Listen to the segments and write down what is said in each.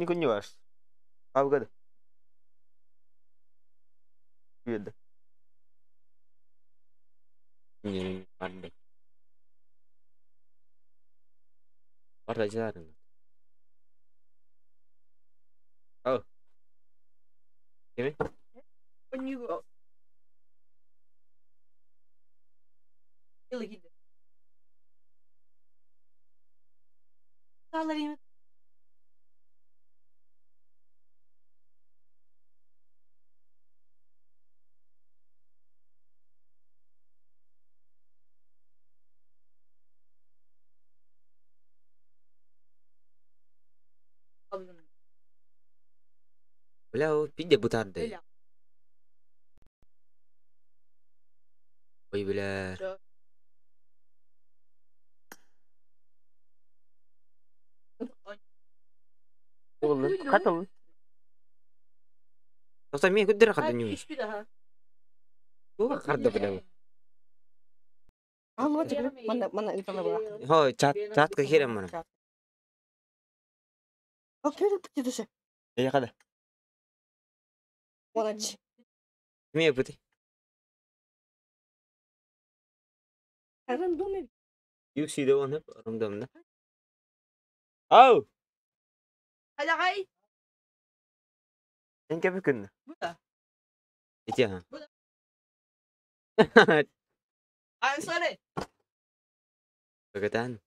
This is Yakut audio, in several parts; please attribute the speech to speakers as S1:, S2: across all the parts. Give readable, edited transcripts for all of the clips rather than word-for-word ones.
S1: Kunyu var. Kavga da. Yedi. Oh. Kimi?
S2: When you go.
S1: Бля, о, пиде бутарды. Ой, бля. Katıl. Dostlar, men күддер қарды нюм. Бу қарды бля.
S3: Алла чыгыр. Мана мана ытала була.
S1: Хо, чат чатка херем мана.
S3: Ал кер бити дөсө.
S1: Э, када.
S3: Онач.
S1: Киме бути?
S3: Арам доме.
S1: You see the one up рандомно. Ау!
S2: Хайдагай.
S1: Эн кепи күн.
S2: Буда.
S1: Ити ха.
S2: Буда. I'm sorry.
S1: Пагатан.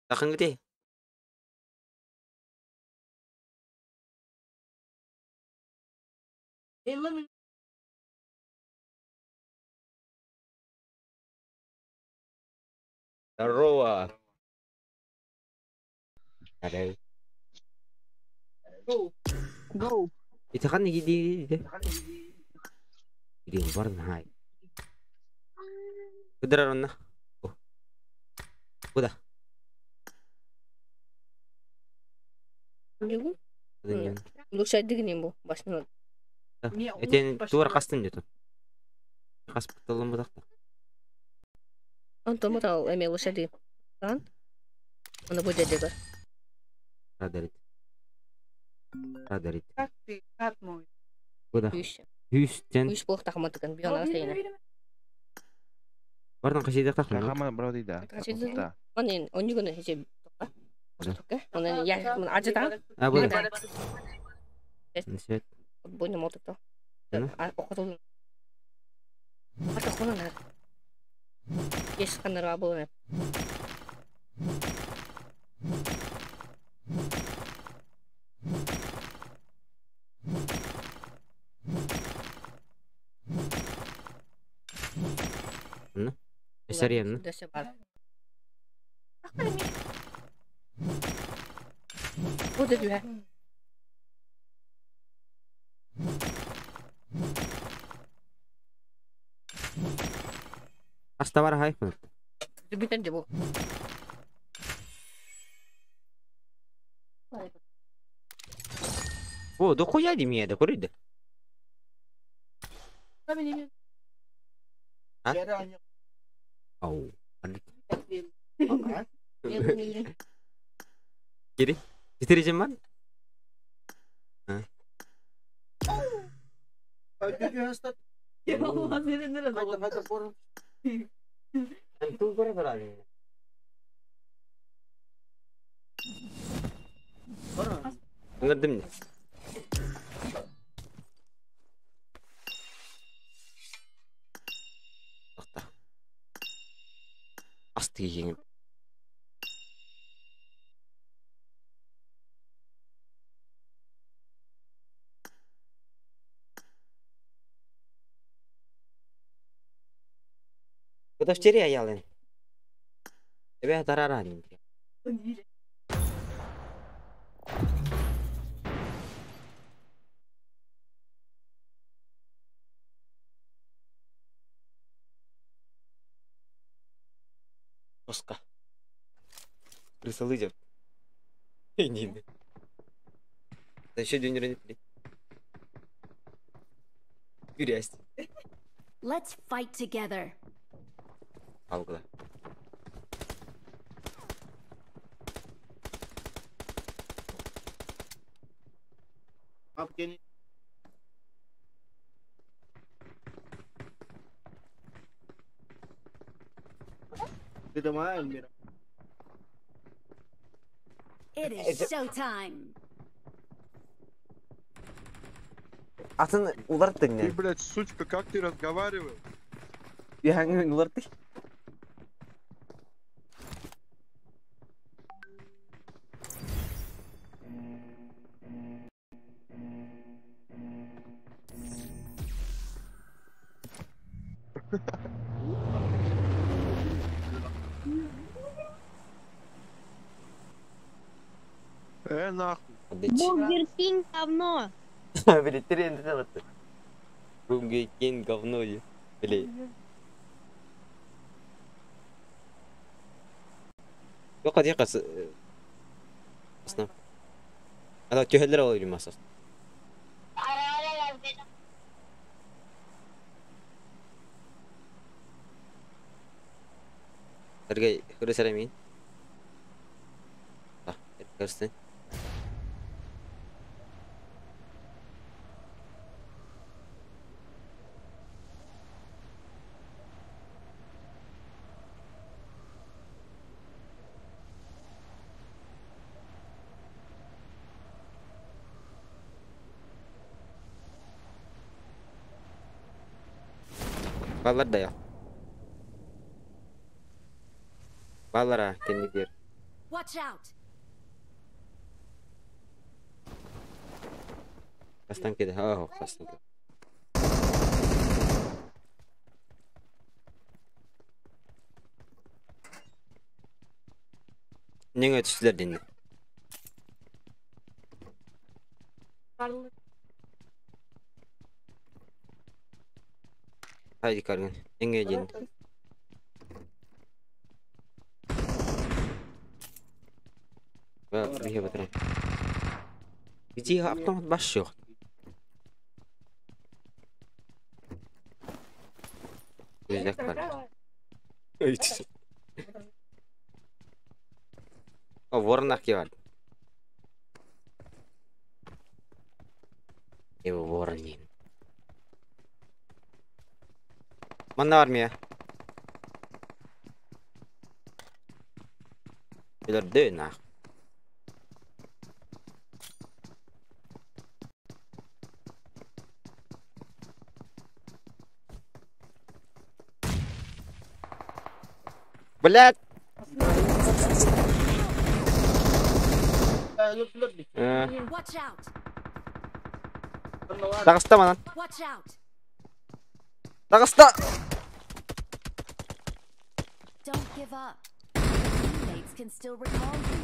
S1: Takın gidi.
S2: Ellemin.
S1: Здорово. Hello.
S2: Go.
S3: Go.
S1: Ити ханна гиди гиди. Гиди барын хай. Кудра онна. Куда?
S3: Нигу?
S1: Куда?
S3: Лучше дигнем бу башны.
S1: Этен туар кастын дето. Касп талым будакта.
S3: Антон мутал эме лучше ди. Ан? Аны бу дедегер.
S1: Радарит. Радарит.
S2: Как ты? Как мой?
S1: Куда?
S3: Үш.
S1: Хүстен.
S3: Үш болук тахматыгын биона сайына.
S1: Бардан кашыйдак тахмын.
S4: Хама броди да.
S3: Кашыйдак.
S4: Да.
S3: Манын онюгуну хече тока. Тока. Онун я мын ажыта.
S1: А бу. Несет.
S3: Бойну мотук.
S1: Ну?
S3: А окотул. Ата хонан. Еш канара болуна.
S1: Эсарием.
S3: Дөсө бар. Бу дедү.
S1: Аста бар хай.
S3: Бүтен де бу.
S1: О, дохуя ди мия да көрөйдү. А? Ау. Кири. Четыре жеман? Ыңырдым не? Тоқта. Асты жеңіп. Куда вчера ялын? Тебе тараран. Куска. Крысалы деп. Не. Еще день Грязь.
S4: Let's fight together.
S1: Алгыла.
S4: It is showtime.
S1: Атын уларттың
S5: Ты,
S1: не?
S5: блядь, сучка, как ты разговариваешь?
S1: Яңы уларттың.
S5: Нахуй.
S6: Бургер Кинг говно.
S1: Блин, тренд это. Бургер Кинг говно. Блин. Yok يقص اصلا هذا تهلر ولا ما صار. Сергей, хөрөсөрө мин. Ah, көрсін. Баллар да yok. Баллара кенни бер.
S4: Watch out.
S1: Бастан кеди. Ha, бастан кеди. Нең өтүстүлөр дени. Haydi kargın. Нең дени. Бия батырам. Где автомат баш yok. Өзлек бар. О, ворон бар. Его ворон деймін. Манна армия. Өлөрдө нах. Блядь!
S4: Watch out.
S1: Тағыста манан.
S4: Watch out.
S1: Тағыста!
S4: Don't give up. Teammates can still recall you.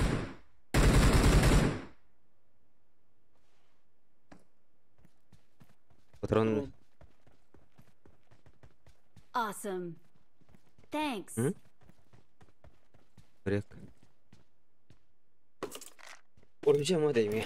S1: Патрон.
S4: Awesome. Thanks.
S1: Брек. Оружие мода ими.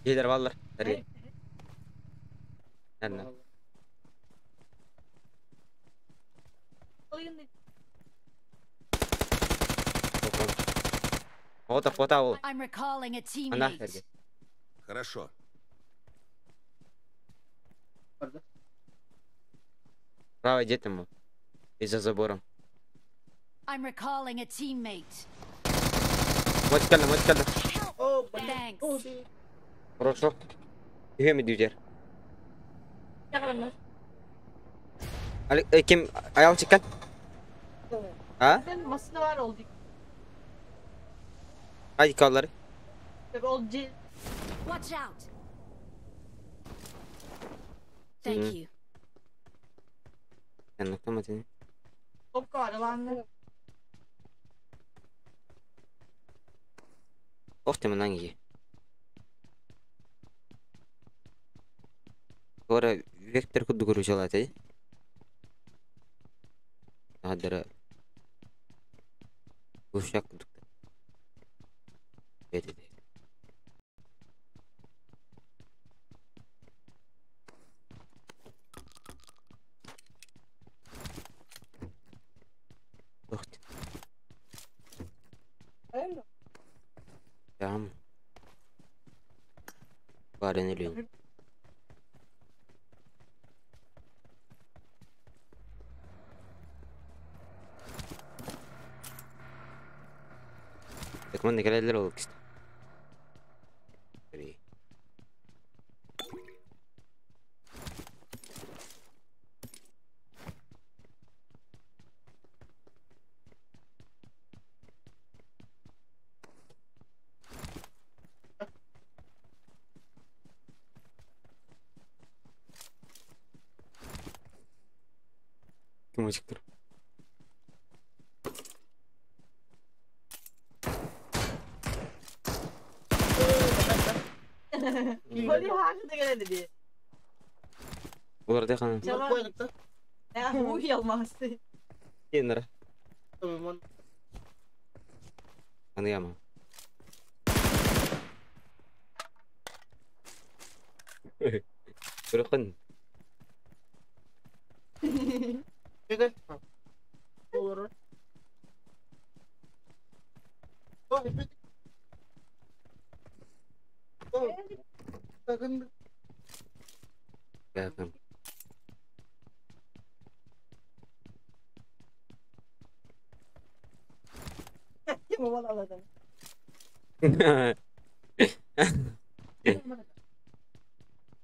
S1: Дьиэлэр бааллар. Сергей. Наверное. Оҕо фото ол.
S4: I'm recalling a
S1: Ана
S4: teammate.
S1: Сергей.
S7: Хорошо.
S1: Право где там? И за забором.
S4: I'm recalling a teammate.
S1: Вот кэллэ, вот кэллэ.
S4: Thanks.
S1: Хорошо. Үһүө дүүдэр. Ким аял чиккан? А?
S2: Masına var oldu.
S1: Hadi kalları.
S2: Oldu.
S4: Watch out. Thank you.
S1: Sen
S2: Топ караланны.
S1: Ох ты мананги. Ора вектор кудугуру жалаты. Адара. Ушак кудук. Беде. Ох ты. Там. Барын өлөйүн. Так манна кэлэллэр ол кист. Ким очыктыр?
S2: Холи хаахы деген ди.
S1: Олар да хан.
S2: Я хуй алмасы.
S1: Кеннер. Аны яма. Көрөхөн. Бәкем.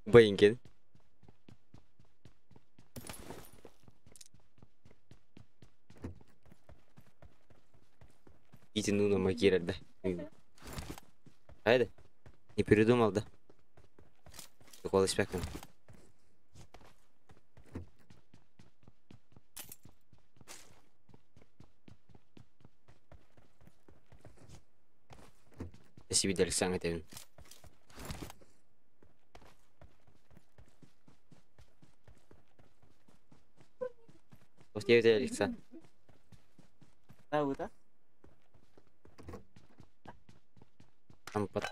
S1: Байынкен. Иди ну на Магира, да. Хайда. Не передумал, да? Такого спеком. Спасибо, Александр Тевин. Вот я Александр.
S8: Да,
S1: Там под...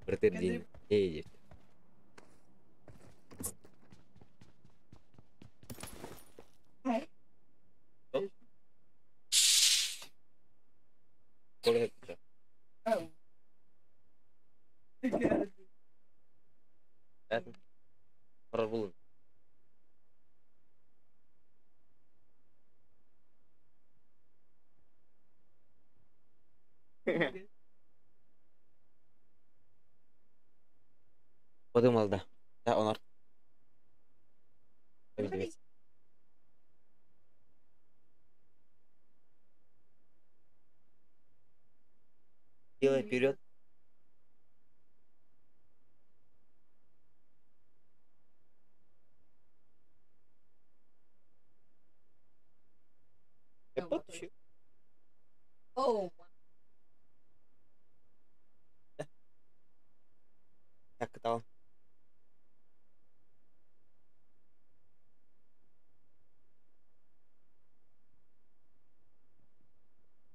S1: Протердин. Эй, Барар булун. Подумал да. Да, он Биллибэт. Делай вперед.
S3: Oh.
S1: Так, кытал.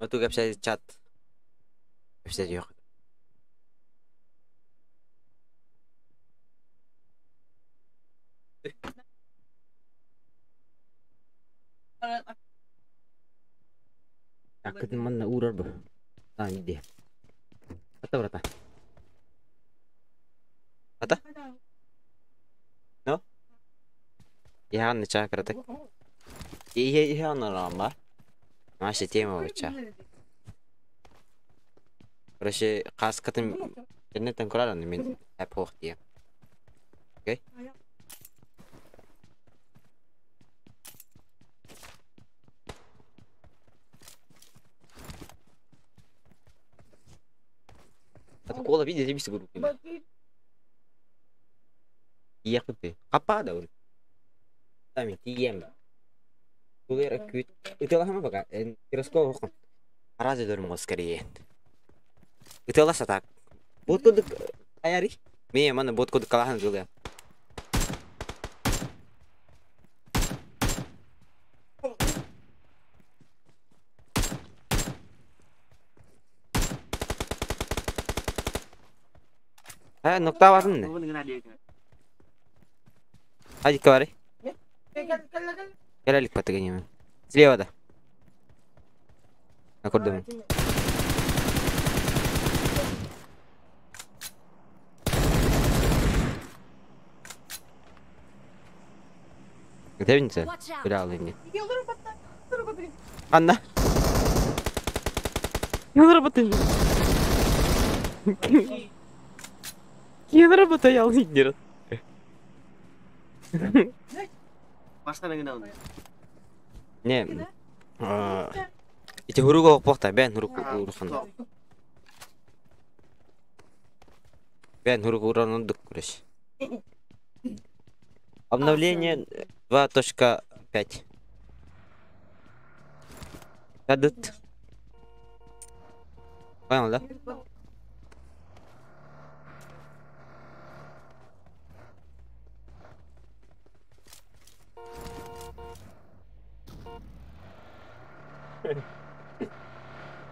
S1: Оту кэпсэ чат. Кэпсэ yok. Акытын манна уурар бу. Таани дии. Ата брата. Ата? No? Ihan чакратак. Ihan рама. Наша тема выча. Короче, каскатын интернеттен көрөр мен эпох дии. Окей? Ата кола видите бис группы. Иякпы. Капа да. Тами тием. Тулер күт. Ытылахама бака. Тироскоп хохон. Аразы дөрмө скорее. Ытыласа так. Бот кодук аяри. Ме мана бот кодук калахан жылы. Ha nokta basın ne? Hadi кавари. Кэлэлик патыгыньямен. Слева да. На кордоне. Где
S4: Watch out.
S1: Бля, алыни.
S2: Yıldırım
S1: Анна. Yıldırım Yıldırım ялгын Не. Ити хуруга окпокта, бен хурук урухан. Бен хурук уранундук күреш. Обновление 2.5. Кадыт. Понял, да?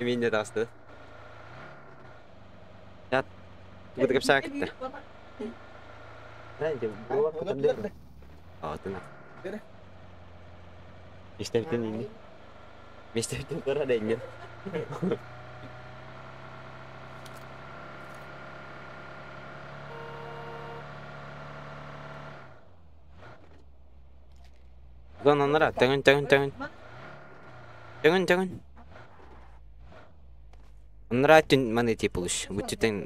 S1: Мен де тасты. Я тугу кепсаа кетти. Алтына. Мистер ini. Mister itu ada ini. Зонанара, тәңін, тәңін, тәңін. Тәңін, тәңін. Аннара түн маны типулыш. Бүтүтен.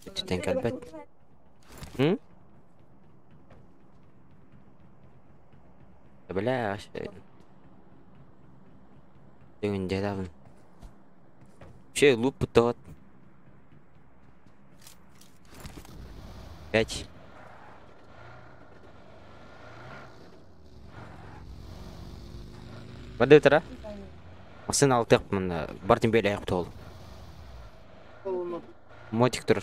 S1: Бүтүтен калбет. М? Бля, Тәңін дедабын. Вообще луп тот. 5. Воды тара? Масын алтык мында Бартин бел аяк тол. Мотик тур.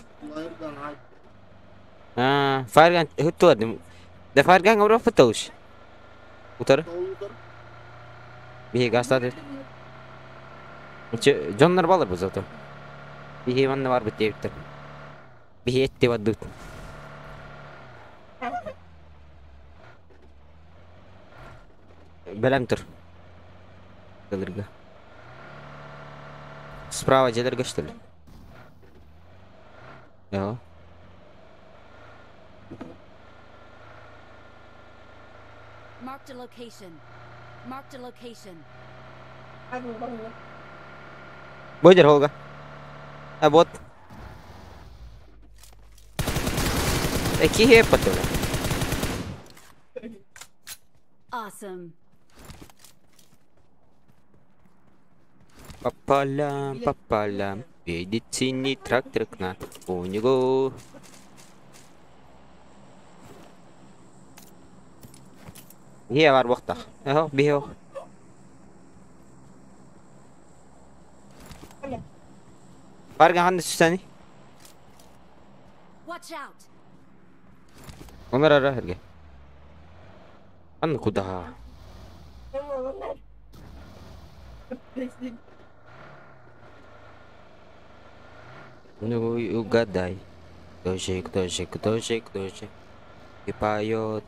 S1: А, фарган хуттулар. Да фарган авра футалыш. Утар. Бихи гастады. Че, Джоннар балар бу зато. Бихи манна бар бит дептер. Бихи этти баддут. Белем тур. Дылырга. Справа дедерге, что ли? Да.
S4: Marked a location. Marked a location.
S1: Бойдер Холга. А вот. Киһи потом.
S4: Awesome.
S1: По полям, едет синий трактор к нам. У него... Е бар боқтақ. Эхо, бихо. Барган ханды сүсәни?
S4: Watch out.
S1: Онар ара херге. Анны куда? Ну угадай. Кто же, кто же, кто же, кто же? И поет.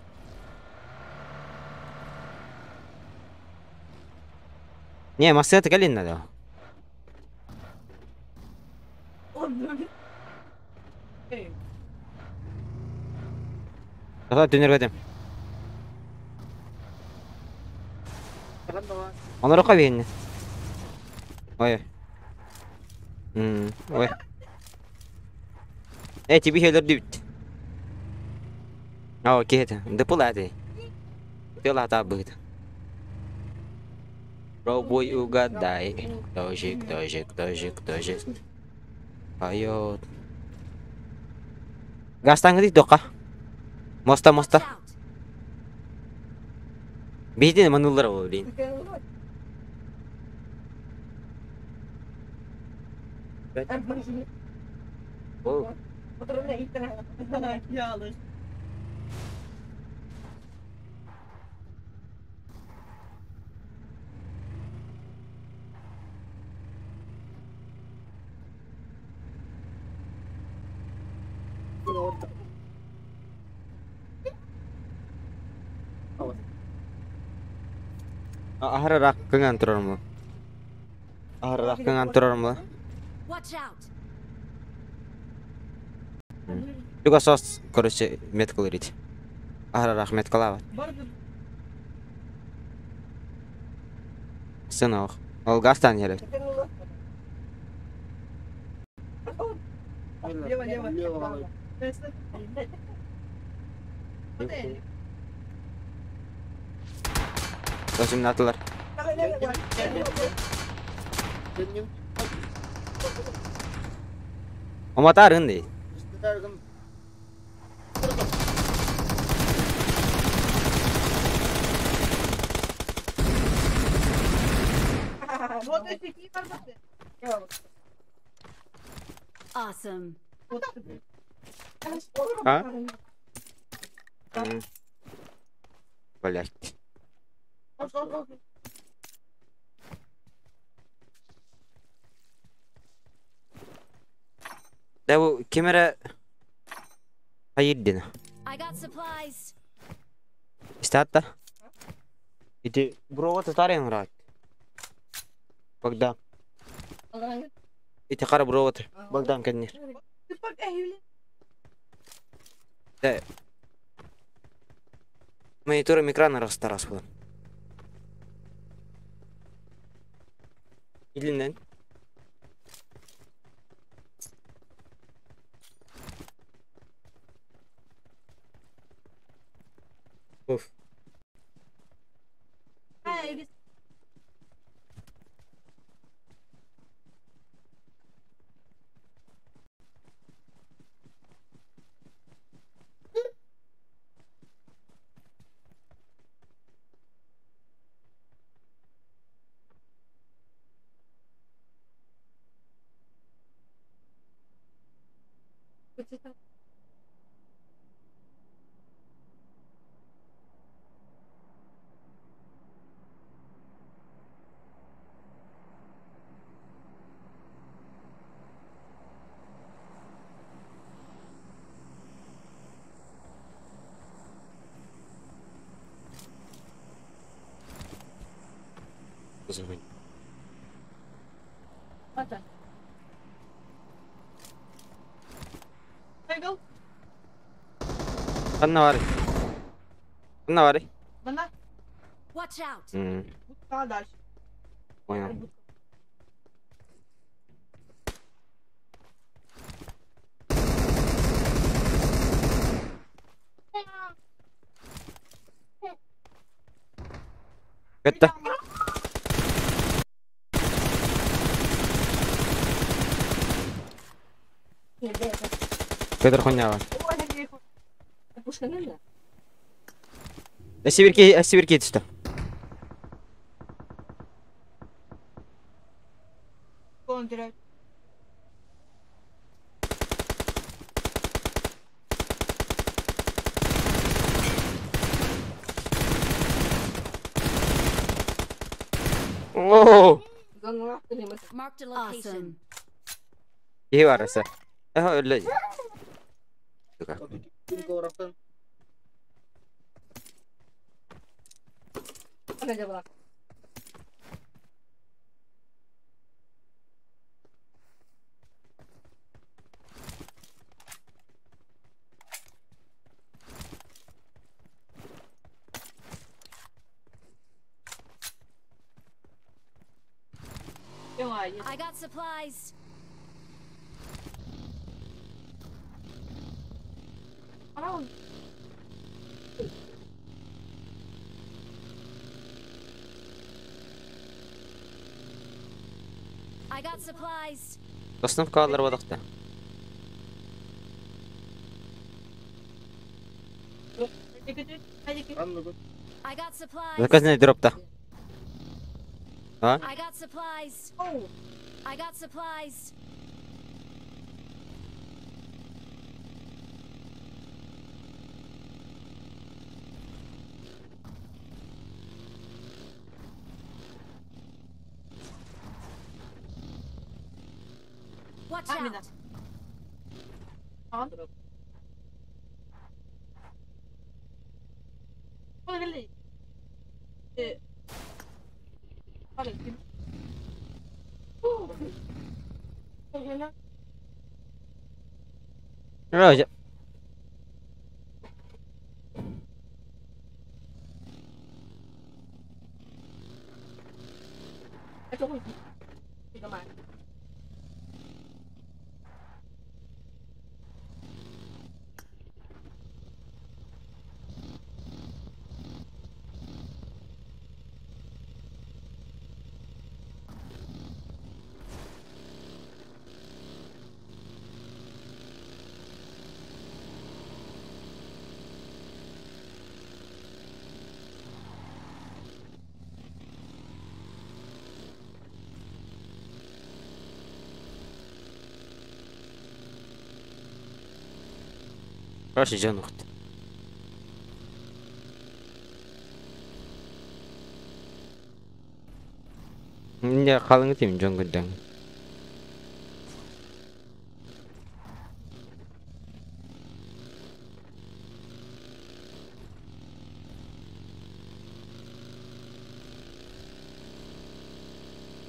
S1: Не, машина калин надо. Давай дөнөр. Онор кабин. Ой. Ой. Тебе хелер дибит. О, кет. Да пулаты. Пилата быт. Пробуй угадай. Кто же, кто же, кто же, кто же поет. Гастан где дока? Моста, моста. Бейден манулар блин. О. Ахара раккың турармы? Ахара раккың турармы?
S4: Watch out.
S1: Туга сос, короче, меткал рить. Ахара рах меткалава. Сынок. Ол гастан еле.
S2: Лево, лево.
S1: Досым атылар. Оматарын dey.
S4: Awesome.
S1: А? Блять. Да bu kamera hayır.
S4: I got supplies.
S1: İşte Иди бро татарин рат. Богдан. Ити қара бро Богдан кәнер. Да. Монитором экрана растарас була. Илинен. Уф. Анна var. Анна var.
S4: Watch out.
S1: Понял. Көттө. Көтөр хуйняга. Сибирки түсті. Оо.
S4: Marked a location.
S1: Киһи бар эсэ. Эхо өллө.
S4: I got supplies. I got supplies.
S1: Остановка алар бодақта.
S4: I got supplies.
S1: Заказный дропта. А?
S4: I got supplies. I got supplies. Watch out. Rồi. Короче, дьон ухт. Не қалың деймін жон күндің.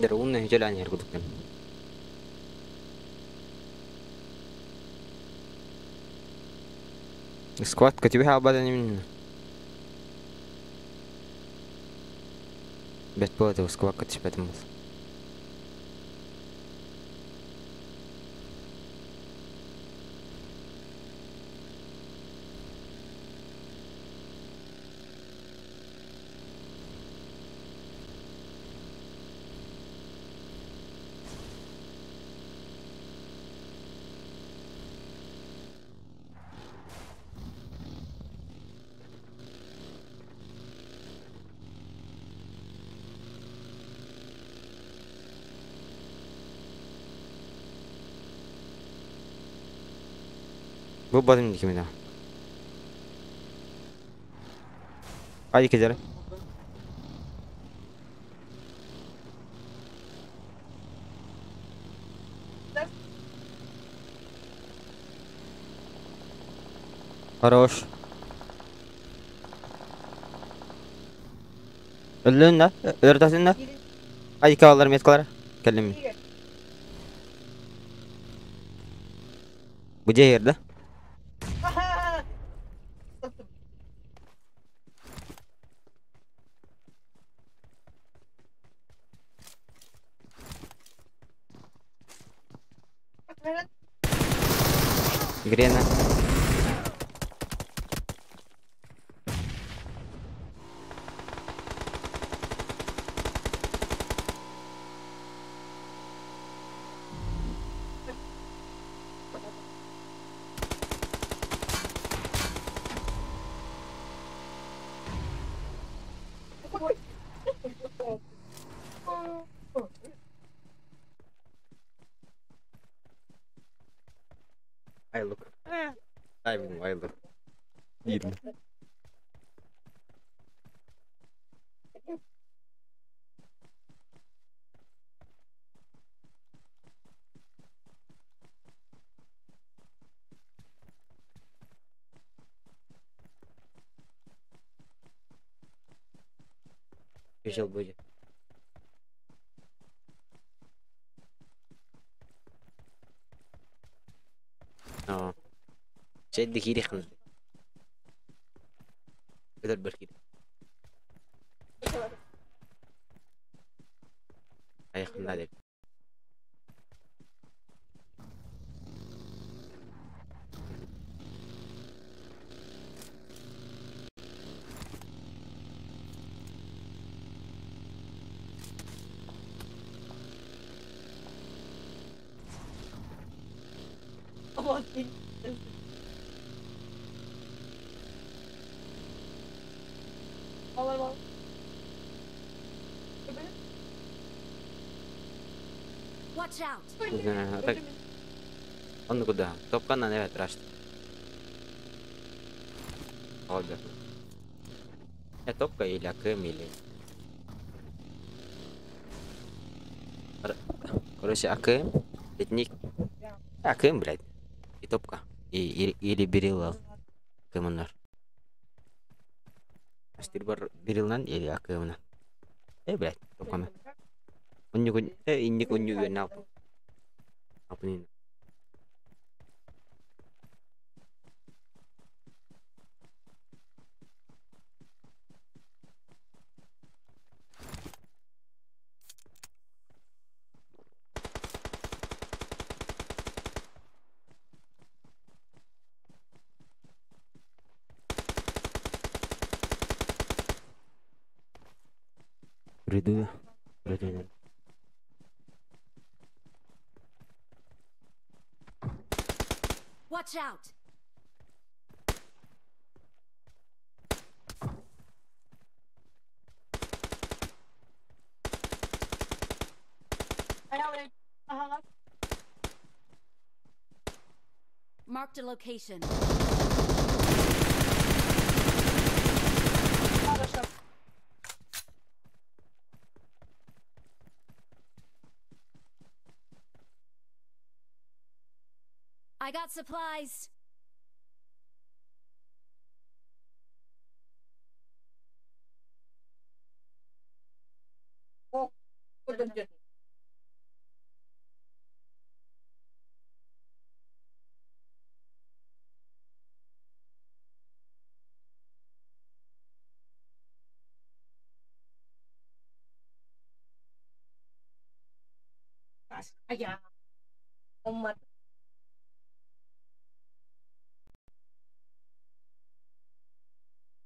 S4: Дер умный желание күдіктен. Сквад катюха абадан именно. Бет болады сквад катюха. Bu бадым дикимина. Hadi gidelim. Хорош. Öldün да? Өртасың да? Hadi калалар меткалар. Кәлем. Бу жерде. Грена.
S1: Айбын айылыр. Диирин. Бежал будет. Аа. Чэйди киириэххин. Өтөр бэр киир. Айахында деп.
S4: Watch out!
S1: Так. Он куда? Топканан evet рашт. Oldu. Я топка или АКМ или... Короче, АКМ, ледник. АКМ, блядь. И топка. И, или Берилл. АКМнар. Астир бар Бериллнан или АКМнан. Э, блядь, топканы. Уннюк, инник уннюк алып. Алпын. Приду. Приду.
S4: Watch out! Marked a location. I got supplies.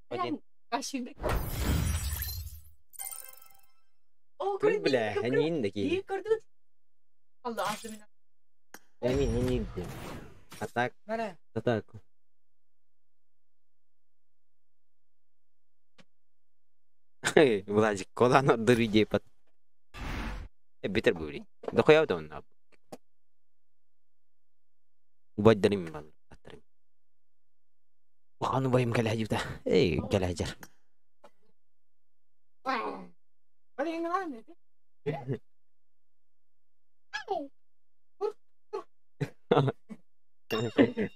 S4: Один. Көр бля, они такие. Они не А так, атаку. Владик, кола на дыры под. Битер бури. Да хуя он. Убать дарим бал. وخانو بايم كلا هجبته. اي كلا هجر.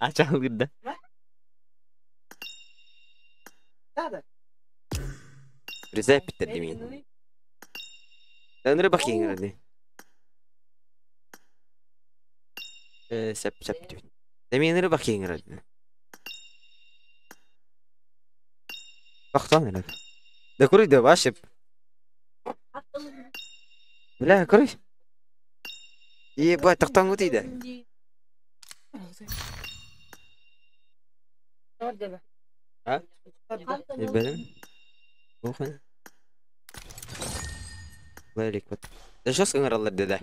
S4: عشان جدا. رزاب التدمين. انا ربحي غادي. سب سب دمين ربحي غادي. Бахтан это. Да курить да вообще. Бля, курить. Ебать, тохтоҥҥут иде. А? Ебелим. Охын. Ларик вот. Да что скаңаралар деде.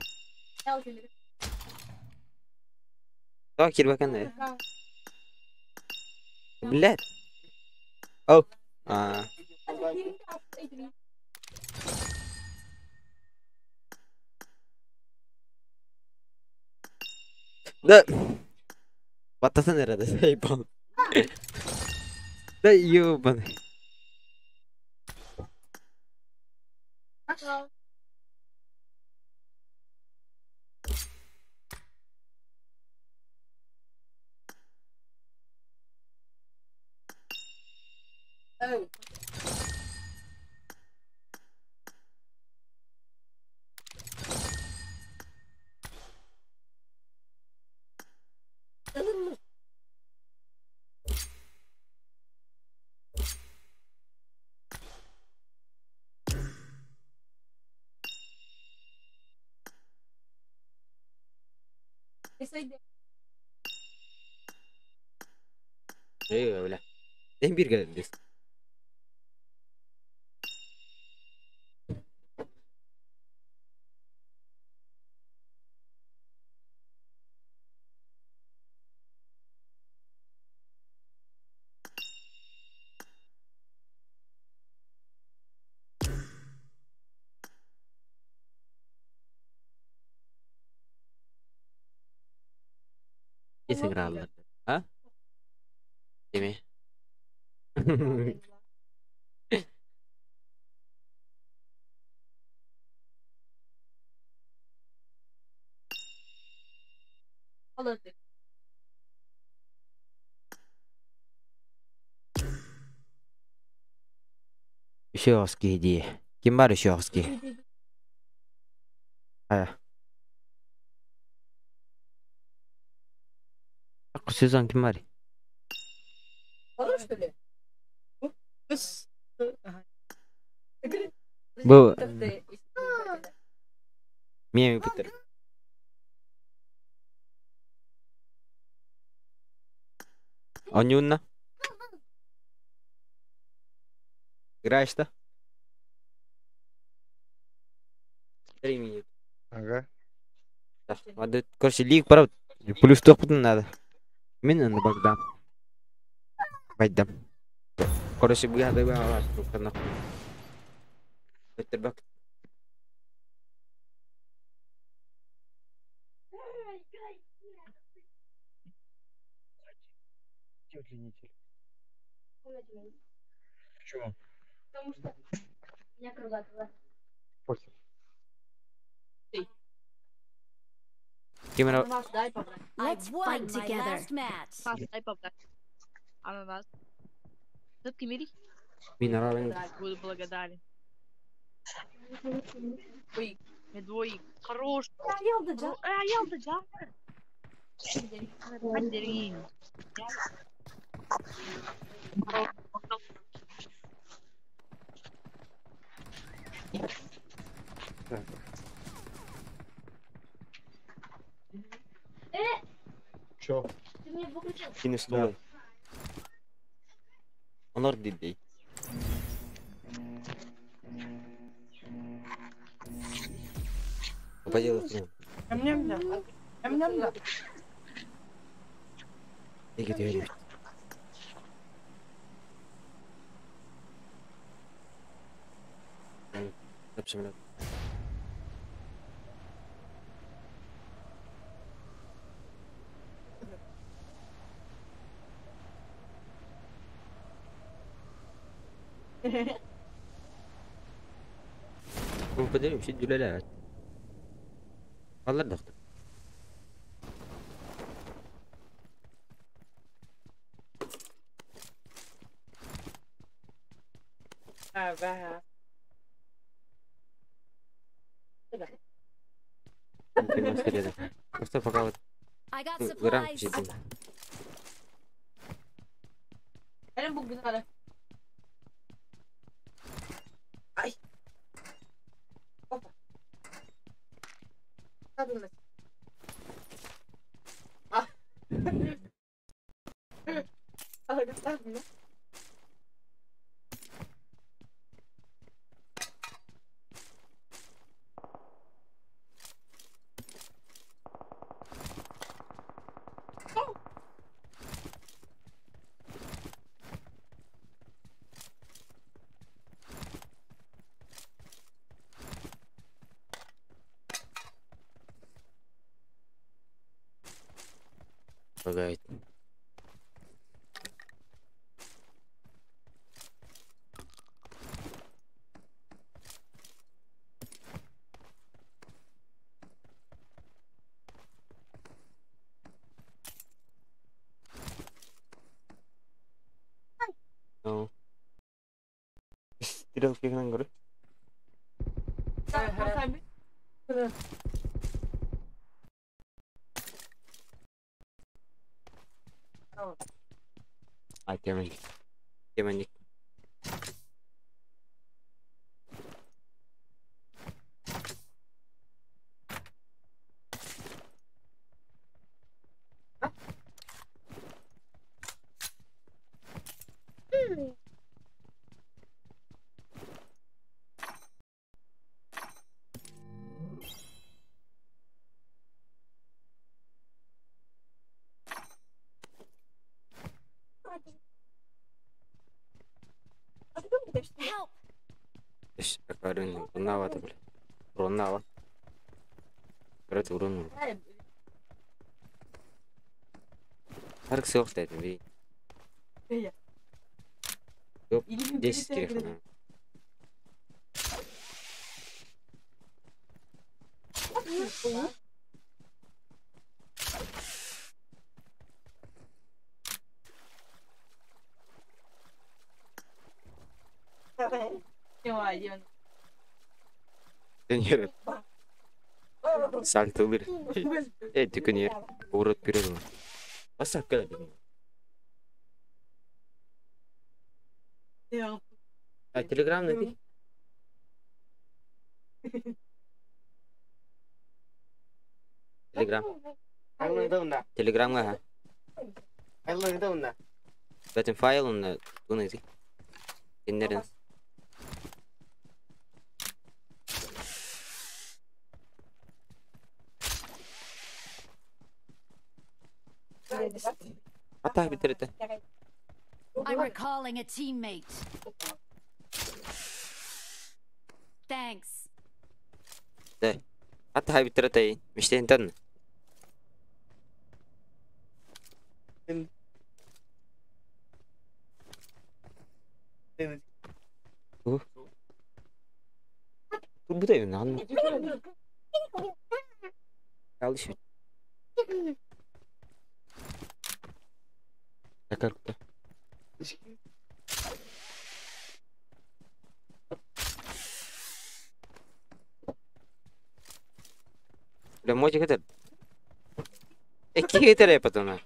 S4: Так, кирбакен. Блядь. Оу. А. Да. Баттатын herhalde. Ey.
S1: Да ёбаный. Э, бля. Эн бир кэлэн Кесин. А? Деми. Еще дии. Ким бар еще? Ая. Сезон ким бар?
S2: Что ли?
S1: Бу Мия Питер. Онюнна. Играешь, да? 3 минуты.
S5: Ага.
S1: Да. Ладно, короче, лиг, правда. Плюс топ надо. Мин на Богдан. Байдам. Короче, бля, давай, нахуй. Бак.
S5: Где удлинитель? Почему?
S6: Потому что меня кругатого.
S5: Похер.
S1: Кемера.
S2: Ананас дай побрать.
S4: Let's fight together.
S2: Ананас дай побрать. Ананас. Все-таки мири?
S1: Минералы.
S2: Буду благодарен. Ой, медвоик. Хорош.
S5: Чё?
S6: Ты мне выключил.
S1: Кини стол. Онор дидей. Попадил в нем. Иги дверь. Самолет. Попадем все дюлялят. Алlar доктор. Просто пока вот
S4: I got
S1: грамм
S4: supplies.
S1: сидим. Лагает. Стрелки гынан көрө. Ай, темник. Темник.
S4: Help!
S1: Уруннаабата бile. Уруннаабат. Короче, урун. Харк суох дедим би. Yok, 10 телефона. Сеньор. Сальтылыр. Э, түкүнер. Урут бирер. Басап кел. А телеграм найди. Телеграм. Телеграмга. Zaten файл онда bunu найди. Киннерин. Hatta bitirdi.
S4: I'm recalling a teammate. Thanks.
S1: De. Hatta bitirdi. Müşteriden. Bu da evin Yanlış. Yakar. Бля, мотик это... Какие это потом?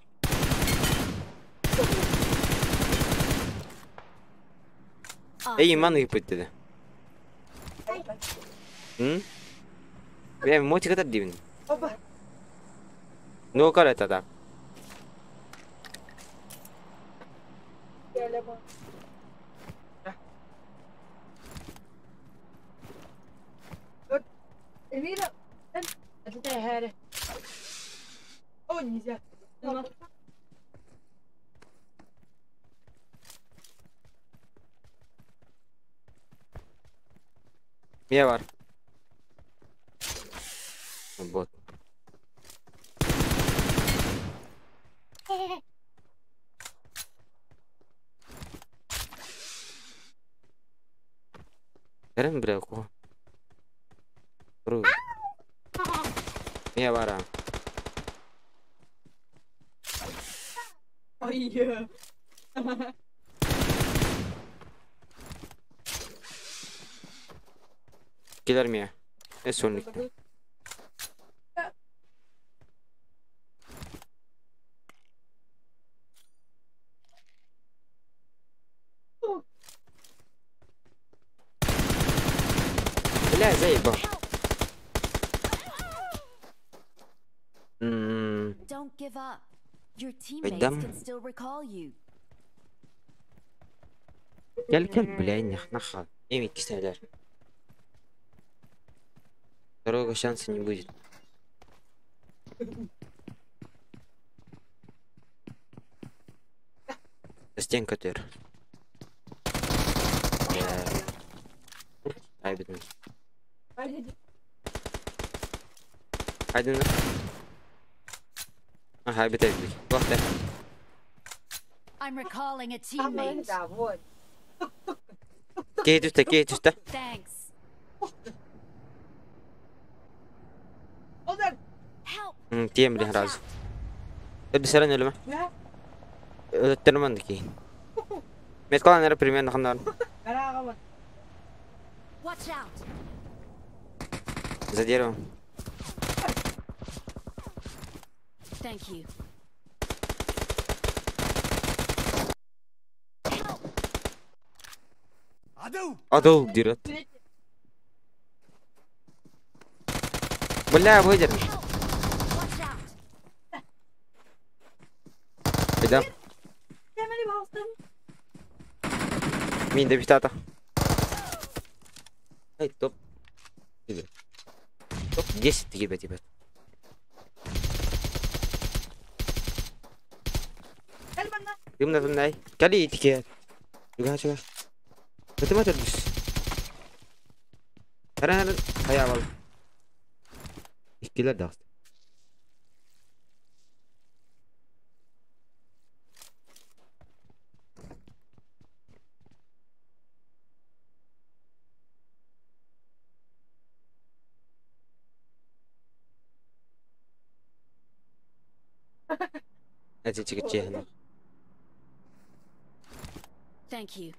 S1: Эй, маны ыпыт М? Бля, мотик это дивин. Ну, как это так? Mie var. Bot. Kerem бля, ко. Ру. Mie var.
S2: Ой.
S1: Келер ме? Э, сольник. Бля, заебал.
S4: Don't give up. Your teammates can still recall you.
S1: Gel gel бля, нахал. Эми киселер. Второго шанса не будет. Стенка төр. Айбедин. Айдын. Ага, айбет айбет. Вахта.
S4: I'm recalling a teammate.
S1: Кей түстэ, кей түстэ.
S4: Thanks. Help!
S1: Тиэм билин разу. Өдү сәрен өлүмэ. Өттөрмөн дики. Меткалан эре примерно хандар.
S4: Watch out!
S1: За деревом.
S4: Thank you.
S1: Адыл дерет. Бля, выдержи.
S4: Watch out!
S1: Айда. Мин добитата. Эй, топ. Топ 10 тебе, тебе. Дымна, дымна. Кали, тике. Чуга, чуга. Бытыма төрдүс. Харан, хаябал. Иккилер дагыс. Эти чигичи.
S4: Thank you.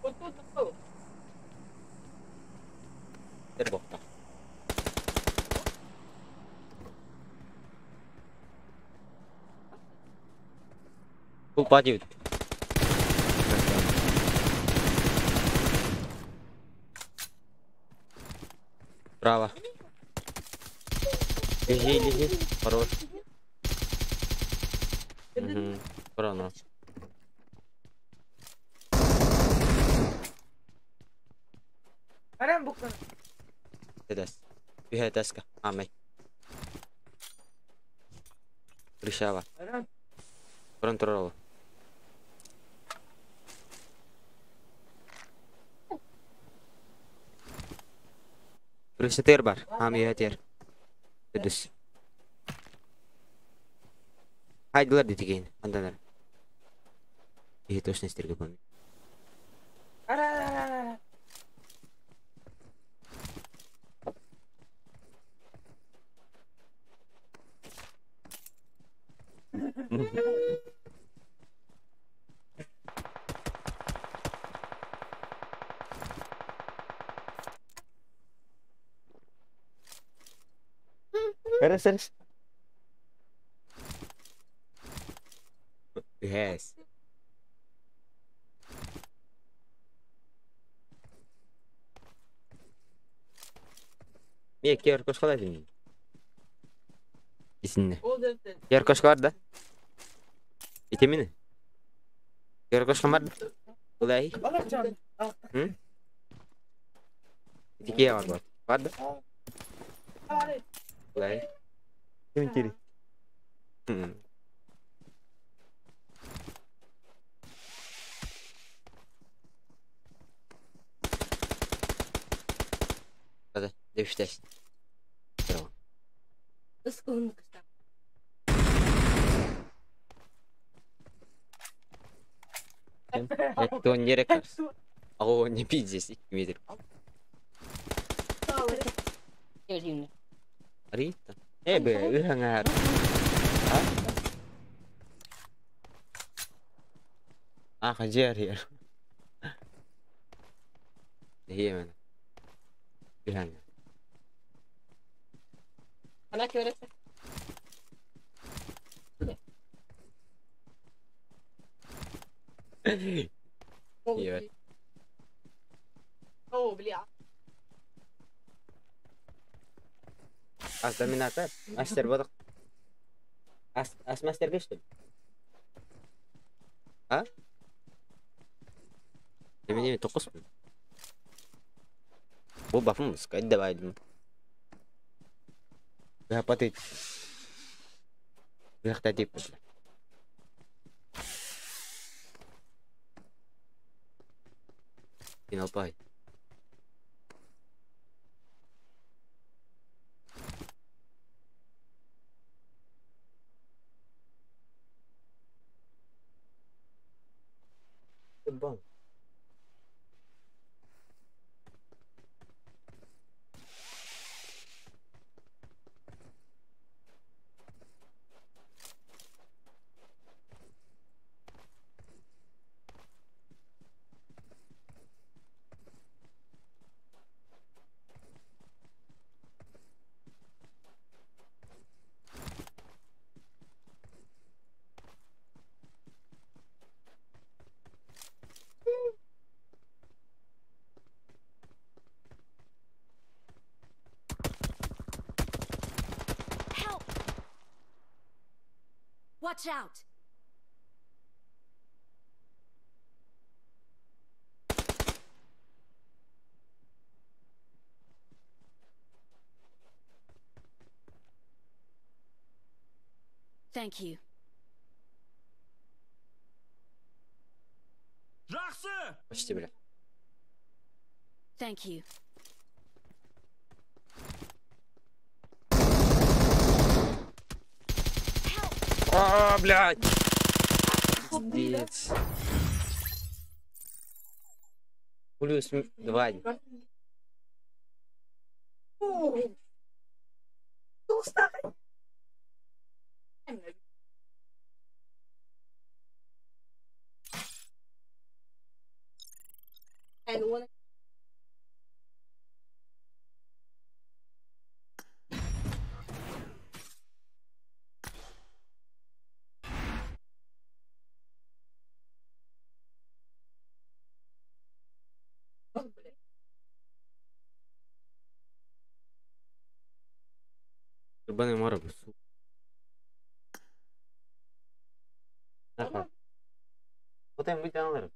S2: Вот тут был.
S1: Тербохта. Упадет. Право. Лежи, лежи. Хорош. Угу. Рано. Эдес. Yhä täskä. Ame. Rishava. Контрол. Ресетер бар. Ами ятер. Эдес. Хайдылар дитиген. Анданар. И точно стерге помню. Раз, раз. Yes. Mie QR koska Isinne. QR koska var da. Itemini. QR koska var da. Olay. Hı? İki var var. Var da. Olay.
S5: Kimin
S1: Hı. Hadi, demişler. Tamam. Это не рекорд. А он не пить здесь, метр. Рита. Бе, yhä Ah, jer hier. Hieman. Yhä. Iya.
S2: О, бля.
S1: As dominator, master bodok. As as master geçtim. Ha? Ne 9 mu? Bu buff'ım mı? Давай. Я потыть. Выхта тип. Финал пай. Бам.
S4: Watch out! Thank you.
S1: Почти, бля.
S4: Thank you.
S1: А, блядь! Пиздец. Плюс два.
S2: And one
S1: Ебаный морок, сука. Нахуй. Вот им вытянули.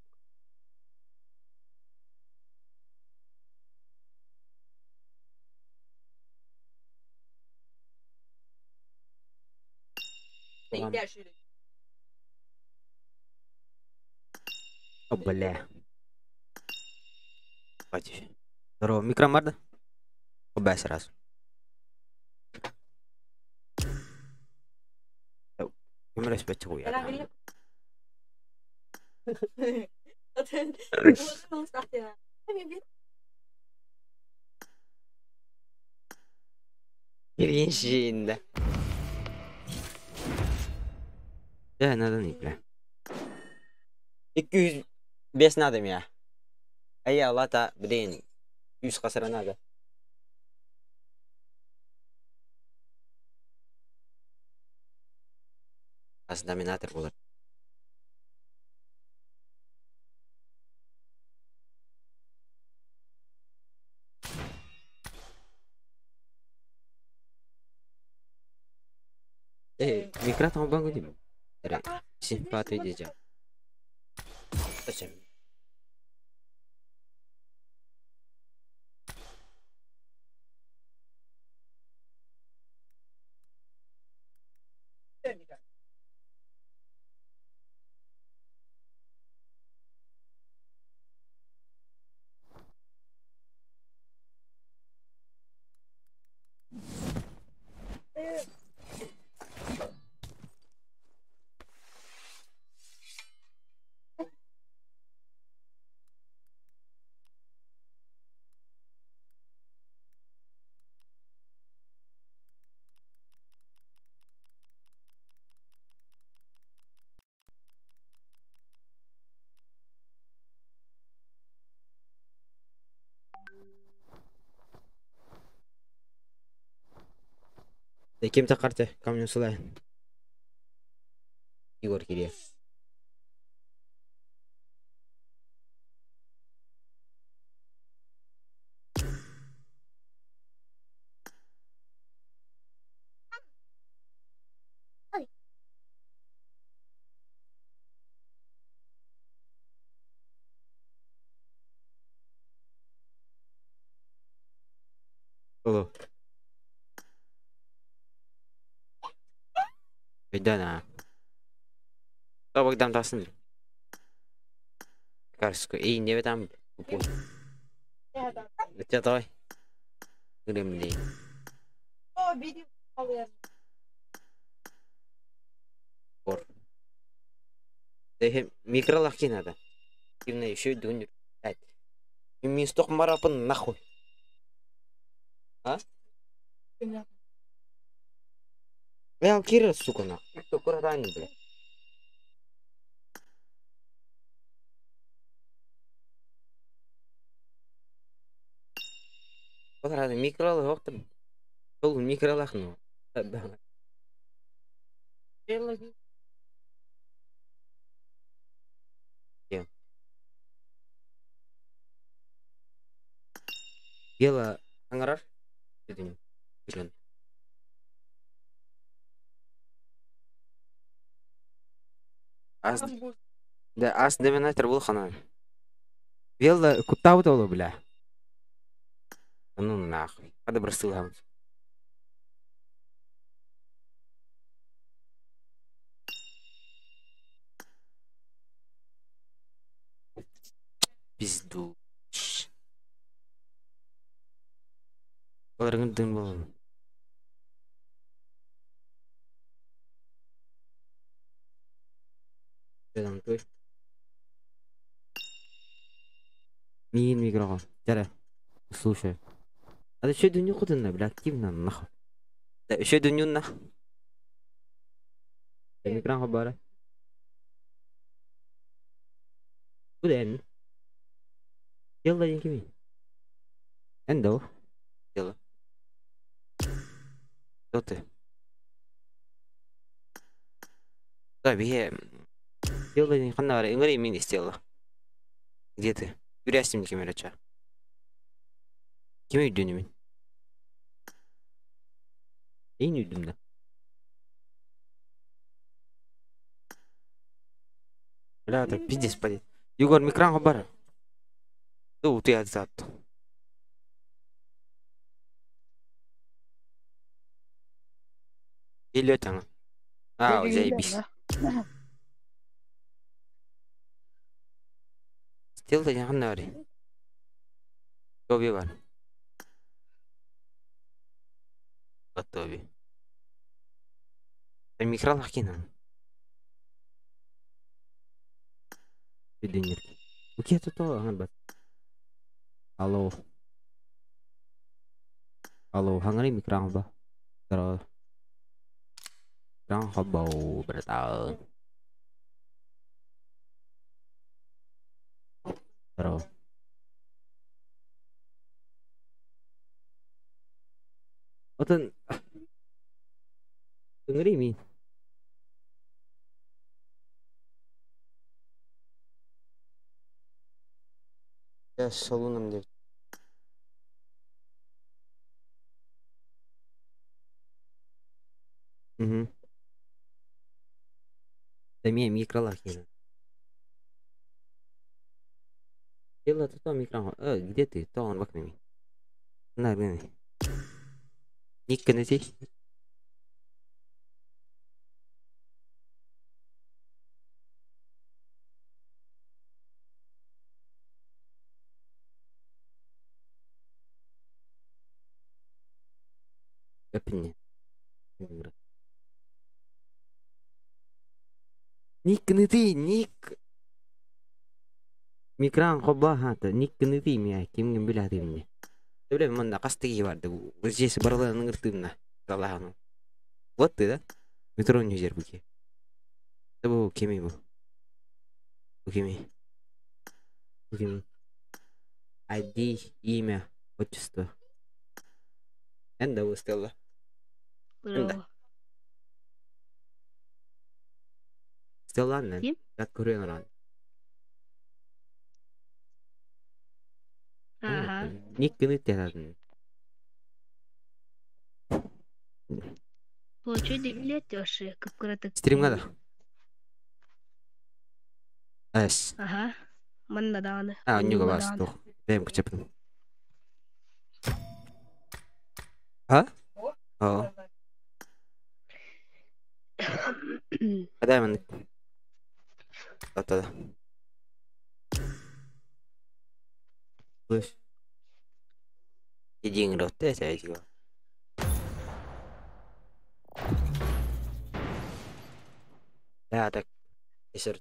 S1: О, бля. Хватит. Здорово, микромарда? Обе сразу. Көмөлөспөччү Кириншин. Да, надо не, бля. 205 надо меня. А я лата, блин. 100 касара надо. Аз доминатор болар. Эй, микротон банку не Симпатия дядя. Зачем? Кем карте камнем сылай. Егор Кире. Алло. Өйдөн аа. Богдан тасын. Карско, эй, не там. Cho tôi. Cứ đem đi. Микролахки надо. Именно еще дунь. Минсток марапын нахуй. А? Бля, Кира, сука, нахуй. Кто куда бля. Квадраты микролах, Ол микролах, ну. Бела аңарар? Дедим. Билен. Ас да ас доминатор был хана. Велла куттаабыт олу бля. Ну нахуй. Хада бросил. Пизду. Баларгын дым болон. Миин микрофон. Жара. Слушай. А ты что дуню куда бля, активно нахуй. Да, еще дуню нах. Микрофон хабара. Куда эн? Дело один кими. Эндо. Дело. Кто ты? Да, бе. Дело один ханна ингри мин сделала. Где ты? Үрәстим кемерача. Ким үйдүнү мин? Эйин үйдүм да. Бля, так пиздец падет. Егор, микран бар. Ту ты отзад. Или там. А, заебись. Стил да ханна Тоби бар. Тоби. Микран хакинан. Виденер. Уке тут то Алло. Алло, хангari микран ба. Terus. Микран хобау bertahun. Terus. Отын Үngri мин. Я салоном деп. Угу. Да ми микролах хина. Дело то микро. Где ты? То он бакнами. На, на. Ник кенети. Эпне. Ник кенети, ник. Микран хоба хата, ник кенети ми ким билати мне. Бля, манда кастыги барды. Вот здесь барла нгыртымна. Салахану. Вот ты, да? Метро не жер буки. Это был кеми был. Кеми. Кеми. ID, имя, отчество. Энда Стелла. Энда. Стелла, нен. Как курен
S6: Ага.
S1: Ник кыны тенадын.
S6: Получу летёши, кып-кыратык.
S1: Стримга да. Эс.
S6: Ага. Манна дааны.
S1: А, нюга бас тух. Бэм кычапын. А? О. Адай ман. Ата. Слышь. Иди гроте, я Да, так. Еще.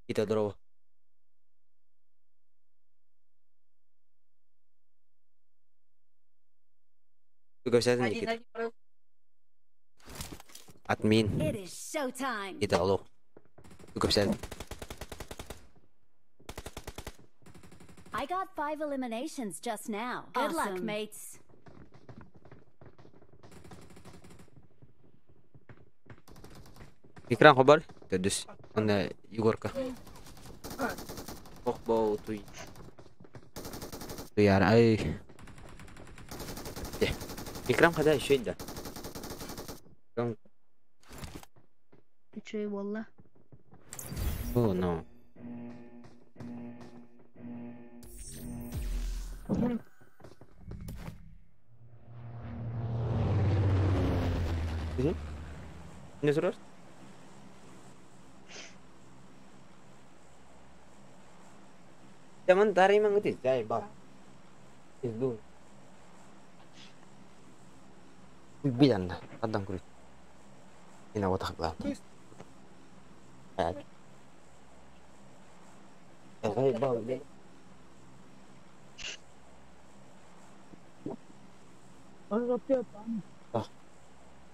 S1: Kita дрова. Никита. Админ. Никита, алло.
S4: I got 5 eliminations just now. Good luck, mates.
S1: Экран хабар? Төдүс. Анда Егорка. Ох, бау, туй. Туяр ай. Икрам хада еще да.
S6: Үчүгэй буолла.
S1: О, no. Ne sorar? Teman tarik mang itu, jai bab. Itu. Bilan da, adam kurit. Ina watak la. Jai bab.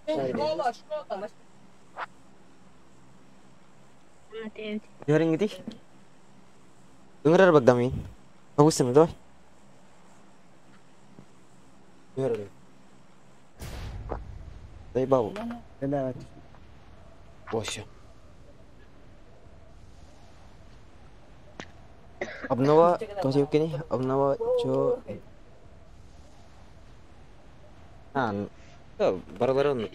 S2: Школа, школа.
S1: Yoring gitu. Dengar bagdami. Bagus sama tuh. Yoring. Dai bau. Boş. Обнова, тоже обнова, чё? А, баралары оннук.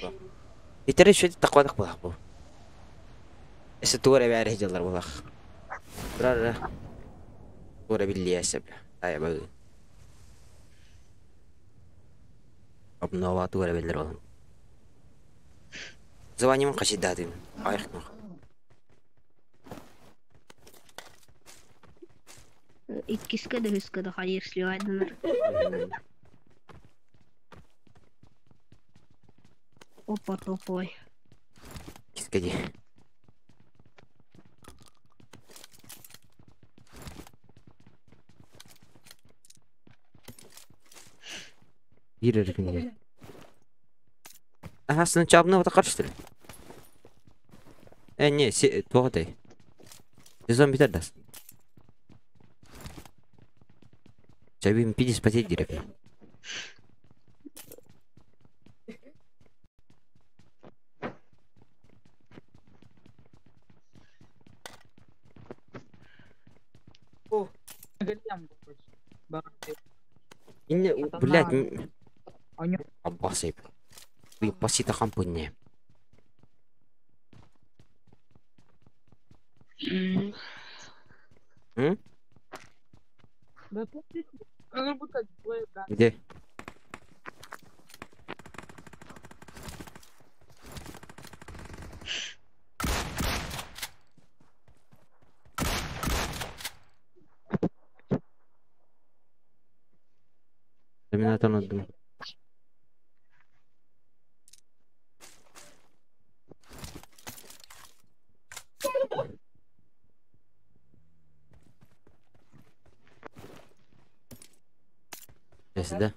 S1: Итери шөйт таквадак булах бу. Эсе туара бәре жыллар булах. Турара. Туара биллиясе бля. Ай бу. Обнова туара беллер болан. Звоним кашидадым. Айхнах.
S6: Иккискэ да үскэ да хайыр сливайданар. Опа топой.
S1: Кискеди. Bir erkin. Aha, сен чабны вот каршы. Не, тоғытай. Сезон битер дас. Чабим пидис потеть директ. Блядь, Аббасып. Басита хампунне. М? Где? Доминатор надо. Да.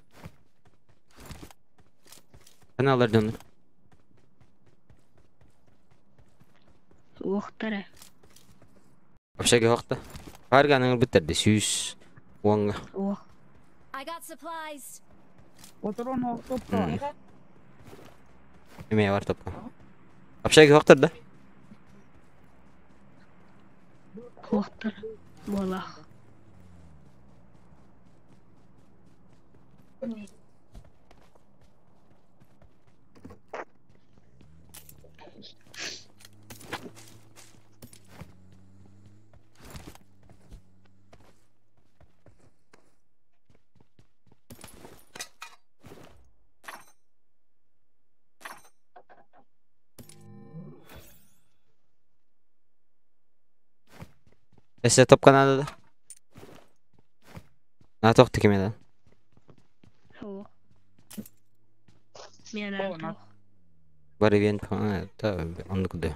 S1: Каналlar dönür.
S6: Уохтара.
S1: Общага вакта. Парганың биттерди сүүс уонга.
S6: Уох.
S4: I got supplies.
S1: Эме бар топка. Общага вактыр да.
S6: Уохтар. Болах.
S1: Эсе топка надо да. На тохты кеме да.
S6: Уох. Мен артох.
S1: Бар ивент та онды куда.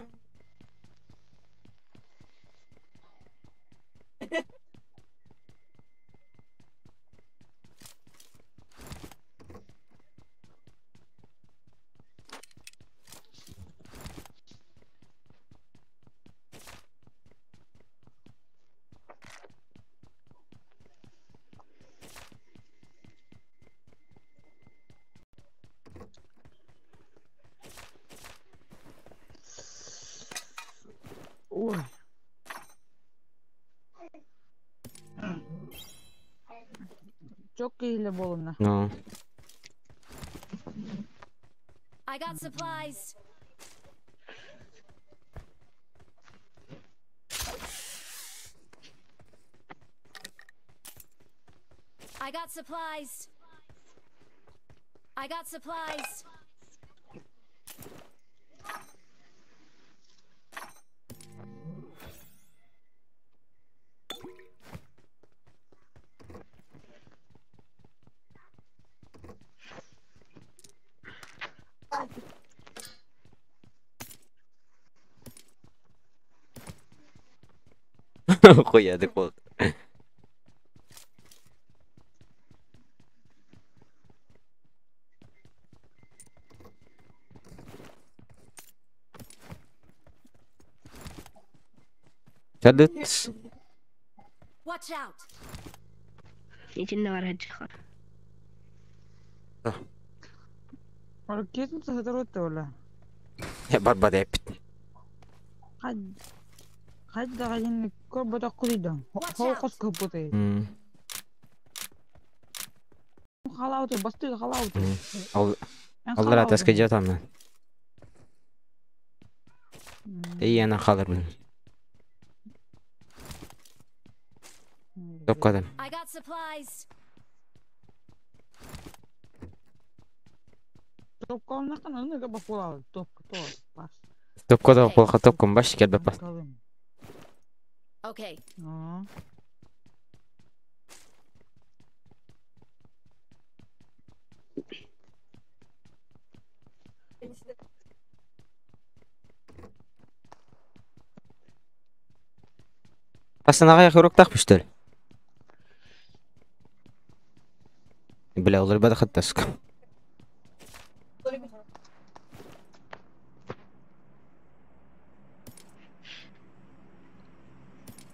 S6: Ой.
S2: Туох киһилэ буолунна?
S1: No.
S4: I got supplies. I got supplies. I got supplies.
S1: Хуя ты кот. Salut.
S4: Watch out.
S6: Итиннэ барар дьахар.
S2: Оркестр сатарот ола.
S1: Барбада эппит.
S2: Хад даҕайын көрбөтөххүнүй да? Хоос кыппытай. Халауты, басты халауты.
S1: Ал Аллара таска жатамын. Эй, ана халырбын. Топкадым.
S4: I got supplies.
S2: Топкалнақтан аны ба болалы. Топ, топ, бас.
S1: Топкада қолқа топком баш келбеп бас.
S4: Okay.
S1: Астанаға яқырок тақпыштыр. Бля, олар бада хаттаск.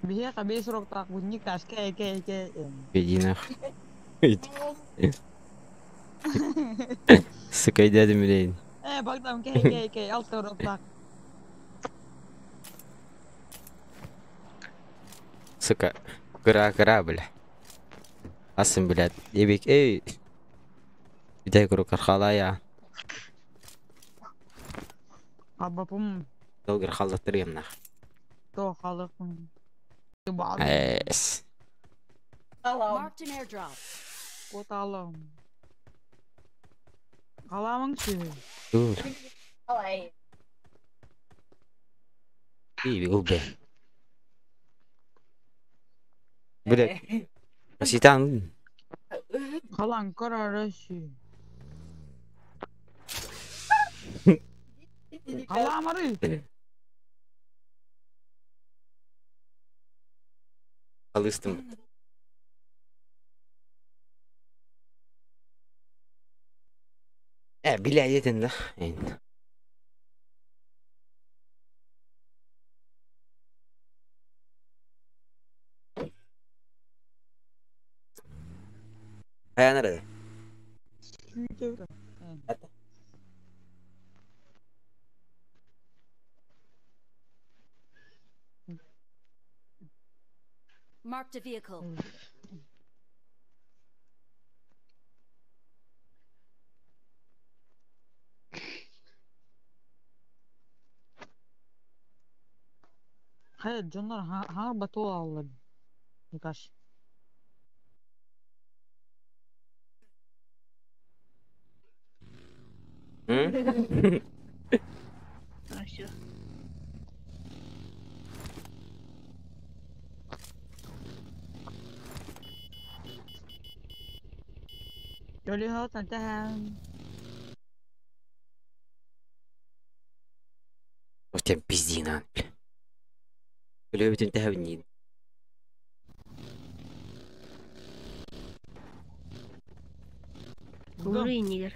S2: Биһиэхэ бес уроктаах бунник тас кэ кэ кэ.
S1: Иди нахуй. Сука, дядя блин.
S2: Э, Богдан, кэ кэ кэ, алта уроктаах.
S1: Сука. Кыра кыра, бля. Асын, блядь. Ебик, эй. Бидай куру кархалая.
S2: Абапым
S1: Долгыр халдаттыр нах.
S2: то халыкпын.
S1: Эс.
S4: Marked an airdrop.
S2: Коталым. Халамың шы.
S1: Дур. Ей, бе. Блядь. Аситан.
S2: Халан карары шы. Халамары.
S1: Алыстым. Э, бля, еден да. Енді. Ая nerede?
S4: Marked a vehicle.
S2: Хайа дьоннор хаар батуол аллар. Никаш.
S1: М?
S6: А все.
S2: Жолиха тантахан.
S1: Вот тебя пиздина, бля. Бля, бүтүн тәһәбин.
S6: Уруй нигер.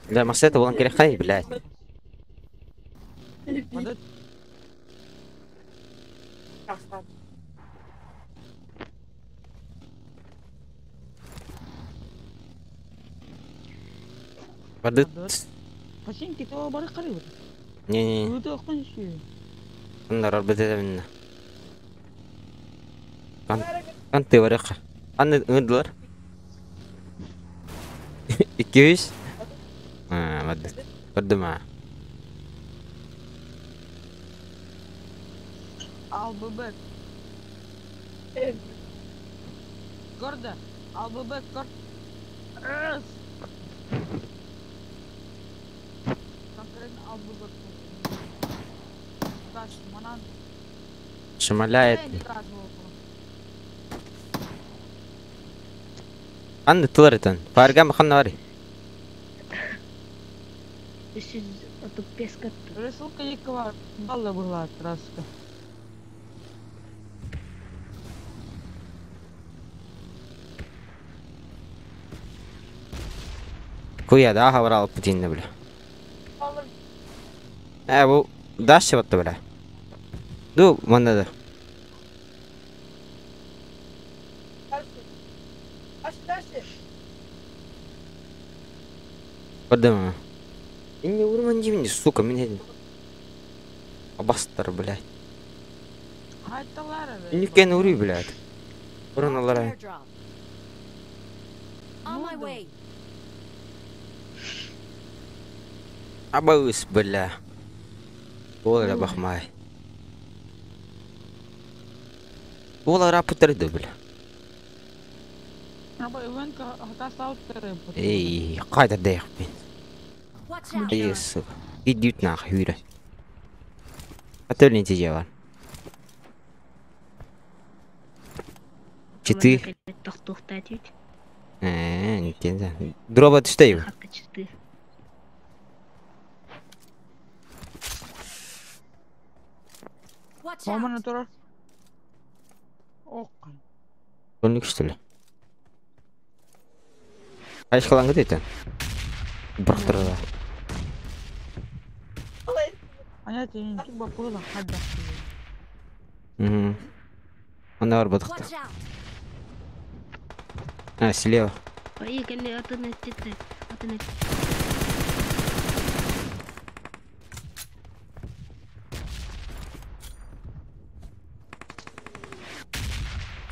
S1: Да, масета болан керек қай, блядь.
S2: Мадат.
S1: Бардыт.
S2: Пашинки то бары карыбыт.
S1: Не-не.
S2: Өтө оккон шы.
S1: Андар арбыт мин. Кан ты барык. Анны ыңдылар. 200? Аа, барды. Көрдүм аа.
S2: Албыбык. Көрдө. Албыбык көр. Ыс. Конкретно албыбык. Таш, манан.
S1: Шмаляет. Анды тылар этен. Фаргам ханна бар.
S6: 335 катты.
S2: Рисунка Якова балла была краска.
S1: Куя да хабар Путинне бля. Э бу даш батты бля. Ду манна да. Көрдүм. Инне урман жибинди, сука, мен едим. Абастар, блядь.
S2: Хайталар.
S1: Инниккен уруй, блядь. Уран
S4: Marked an
S1: алар.
S4: airdrop. On my way.
S1: Абаус, бля. Ол бахмай. Ол рапутер ду, бля.
S2: Аба Ивенка хата сауттары.
S1: Эй, кайда дейхпин.
S4: Watch out.
S1: Эй, сука. Идют нах, юра. А то ли не бар. Читы.
S6: Тохтохта тють.
S1: Э, не знаю. Дроба түштей.
S6: Хатка читы.
S4: Watch
S2: Омана
S4: out.
S2: турар. Оккан.
S1: Көлнүк что ли? Кайшкалан кетет. Бырктырда.
S2: Аня тенин туба пыла хадда.
S1: Угу. Анда бар бадыкта.
S4: Watch out.
S1: А, слева.
S6: Поехали, атын этти. Атын этти.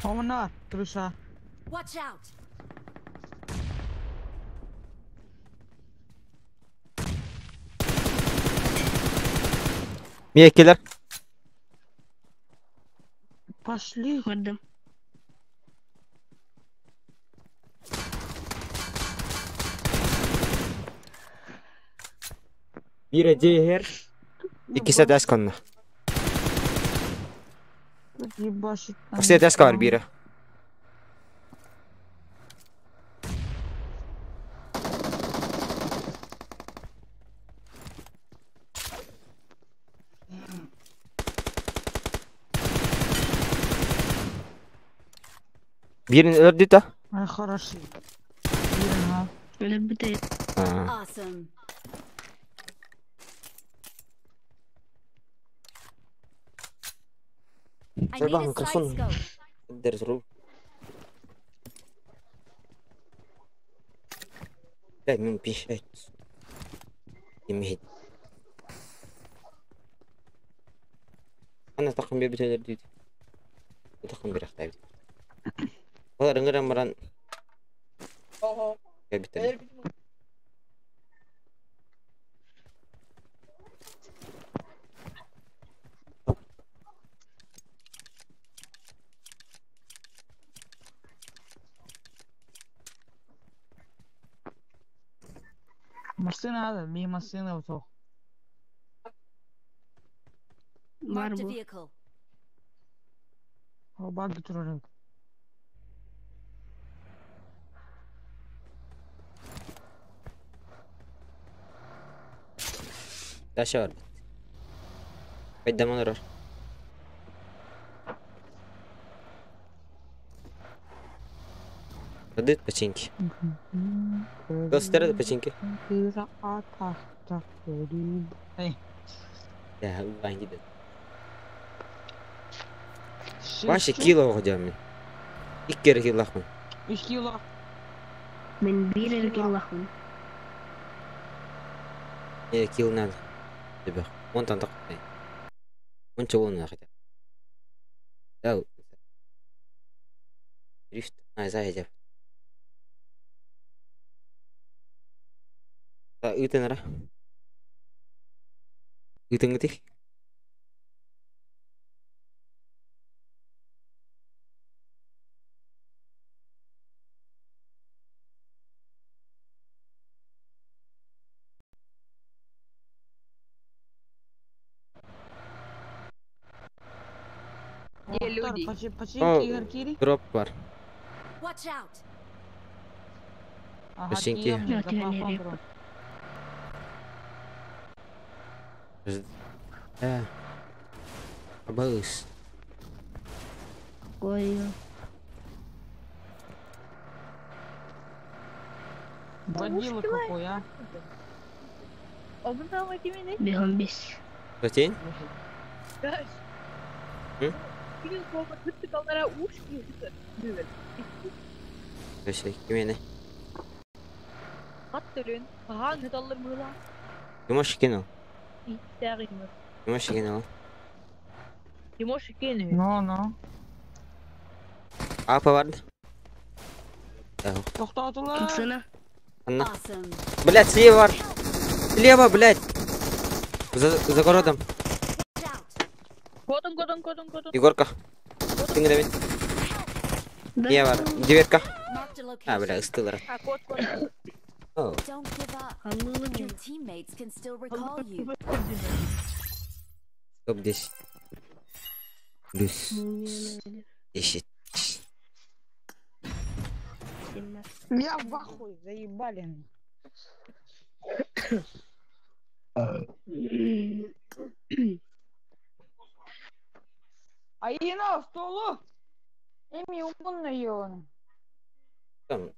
S2: Омана крыша.
S4: Watch out.
S1: Мия келер.
S2: Пошли.
S6: Көрдүм.
S1: Бире жейхер. Икисе дәс конна.
S2: Тут ебашит.
S1: Икисе дәс бар бире. Бирин өрдү та.
S2: Ай, хороши. Бирин,
S6: Өлөр бите.
S1: А.
S4: Awesome. I need
S1: Сорбан
S4: a side
S1: микрофон.
S4: scope.
S1: Дерзру. Блядь, мен пищать. Имеет. Ана тақым бер бітелер дейді. Тақым бер ақтай бит. Олар ыңыран баран. Бітер.
S2: Машина надо, ми машина вот.
S6: Бар
S4: Marked a
S6: бу.
S4: vehicle.
S2: Баг турар.
S1: Даша бар. Пайдаман ұрар. Дыт починки. Гостеры починки.
S2: Эй.
S1: Да, уан гидет. Ваше кило оғдям мен. Иккері кило ахмын.
S2: 3 кило.
S6: Мен бир кило ахмын.
S1: Э, кило надо. Тебе. Он там так. Он чего он хотя. Да. Рифт. А, за я. Ыытын эрэ. Ыытыҥҥытый?
S7: Где люди?
S1: О, дроп бар.
S4: Watch out!
S2: Ага,
S1: Починки.
S2: тиийэн,
S6: Нет,
S2: запахан
S6: я не
S2: дроп.
S1: Абыс.
S6: Ой,
S2: Водила какой, а?
S6: бегом без.
S1: Затень? Вообще, кимени? Юмаш кинул. Юмаш кинул.
S2: Ну, ну.
S1: Апа бар.
S2: Тоқтатылар.
S6: Цена.
S1: Анна.
S4: Awesome.
S1: Блять, слева бар. Слева, блять. За городом.
S4: Watch out!
S1: Егорка. Ты не
S6: Да.
S1: Не бар. Девятка.
S4: Marked a
S1: А, бля,
S4: location.
S1: ыстылар. О,
S4: Don't give up.
S6: Аллы
S4: Your teammates can still recall you.
S1: топ 10. Плюс 10.
S2: Я в ахуе, заебали. Аина, столу! Эми умный он.
S1: Там.